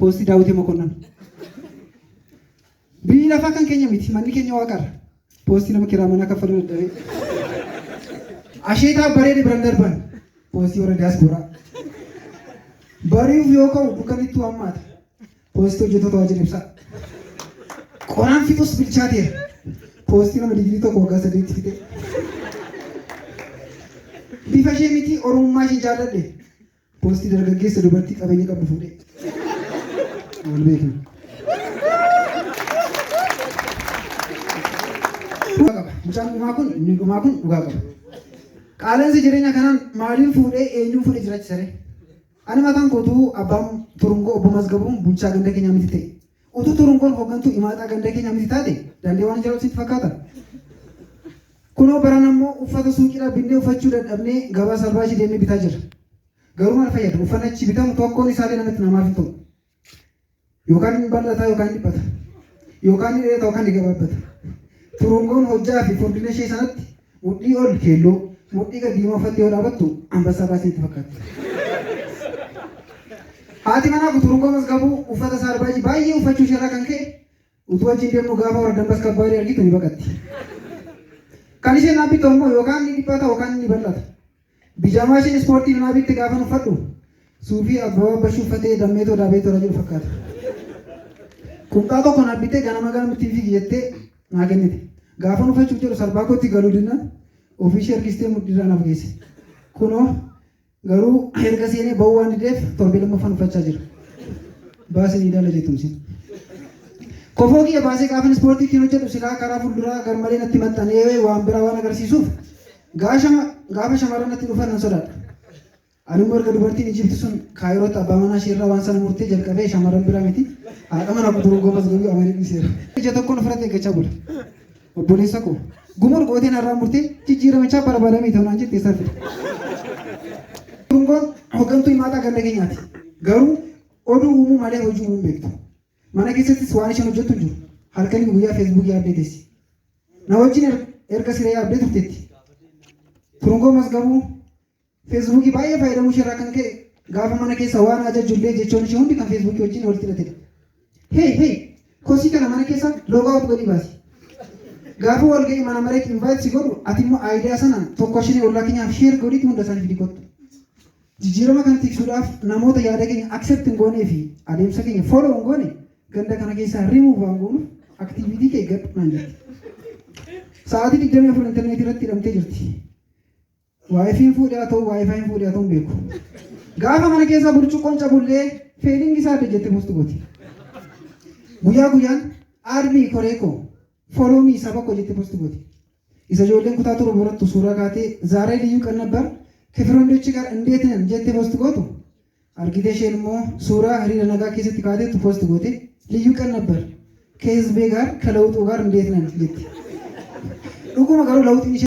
Poostii Daawitee Mokonnon. Biyyi lafaa kan keenya miti, manni keenya waaqarra. Poostii nama kiraa manaa kaffaluu dadhabee. Asheetaa bareede biran darban. Poostii warra diyaaspooraa. Bari'uuf yoo ka'u dukkanittuu hammaata. Poostii hojjettoota waajjira ibsaa. Qoraan fixus bilchaateera. Poostii nama digirii tokko waggaa sadiitti fixe. Bifa ishee miti oromummaa ishee jaalladhe. Poostii dargaggeessa dubartii qabeenya qabdu fuudhee. Wal beekna. Dhugaa qaba. Mucaan dhumaa kun inni dhumaa kun dhugaa qaba. Qaala'insi jireenya kanaan maaliin fuudhee eenyuun fuudhee jiraachisare? Ani mataan koo utuu abbaan Turungoo obbo Mazgabuun bulchaa ganda keenyaa miti ta'e, utuu Turungoon hooggantuu imaaxaa ganda keenyaa miti taate danda'ee waan jiraatu sitti fakkaata? Kunoo barana immoo uffata suuqiidhaa binnee uffachuu dadhabnee gabaa salbaajii deemnee bitaa jirra. Garuu maal fayyada? Uffanni achii bitamu tokkoon isaallee namatti namaaf hin ta'u. Yookaan ni bal'ata yookaan ni dhiphata. Yookaan ni dheerata yookaan ni gabaabbata. Turungoon hojjaa fi furdina ishee sanatti mudhii ol keelloo, mudhii gad diimaa uffattee yoo dhaabattu ambassaa baasii itti fakkaatti. Haati manaa kun Turungoo Masgabuu uffata saalbaajii baay'ee uffachuu isheerraa kan ka'e utuu wajjin deemnu gaafa warra dambas kabbaarii argitu ni baqatti. Kan isheen naa bittu ammoo yookaan ni dhiphata yookaan ni bal'ata. Bijaamaa isheen ispoortiif naa bitte gaafan uffadhu suufii Abbabaa Bashuu uffatee dammeetoo daabeetoo irra jiru fakkaata. Qumxaa tokko naa bittee ganama ganama ittiin fiigi jettee naa kennite. Gaafan uffachuuf jedhu sarbaa kootti galuu dinnaan ofii ishee harkistee mudhiirraa naaf geesse. Kunoo garuu erga seenee ba'uu waan dideef torbee lammaffaan uffachaa jira. Baasii ni ilaala jettumsin. Kofoo kiyya baasee gaafan ispoortii ittiin hojjedhu silaa karaa fuulduraa garmalee natti maxxanee waan biraa waan agarsiisuuf Gaafa shamarran natti dhufan nan sodaadha. Ani immoo erga dubartiin Ijipti sun Kaayirootti abbaa manaa ishee irraa waan sana murtee jalqabee shamarran biraa miti haadha mana koo Turungoo Masgabii amanee dhiiseera. Ija tokkoon ofirratti eeggachaa bula. Obboleessa koo gumur gootee narraa murtee jijjiiramichaa barbaadamee ta'u naan jette eessaa fide. Turungoon hooggantuu himaataa ganda keenyaati. Garuu oduu uumuu malee hojii uumuu hin beektu. Mana keessattis waan isheen hojjettu hin jiru. Halkanii guyyaa feesbuukii yaabdee teessi. Na wajjin erga siree yaabdee turteetti. Turungoo Masgabuu feesbuukii baay'ee fayyadamuu isheerraa kan ka'e gaafa mana keessa waan ajajju illee jechoon ishee hundi kan feesbuukii wajjin walitti hidhatedha. Hey hey kosii kana mana keessa log out godhii baasi. Gaafa walga'ii mana mareetti invite si godhu ati immoo aayidiyaa sana tokko shinee ollaa keenyaaf share godhiitti hunda isaanii fidi kottu. Jijjiirama kana tiksuudhaaf namoota yaada keenya accept hin goonee fi adeemsa keenya follow hin goone ganda kana keessaa remove waan goonuuf activity kee eeggadhu naan jetti. Sa'aatii 24 intarneetii irratti hidhamtee jirti. Waayifiin fuudhee haa ta'u waayifaayinn fuudhee haa ta'u hin beeku. Gaafa mana keessaa burcuqqoon cabullee feeling isaa adda jettee post gooti. Guyyaa guyyaan add me koree koo follow me saba koo jettee post gooti. Isa ijoolleen kutaa torba barattu suuraa kaatee ዛሬ ልዩ ቀን ነበር ከፍሬንዶች ጋር እንዴት ነን jettee post gootu argitee isheen immoo suuraa hiriira nagaa keessatti kaateetu post goote ልዩ ቀን ነበር ከህዝቤ ጋር ከለውጡ ጋር እንዴት ነን jetti. Dhuguma garuu lawuxiin ishee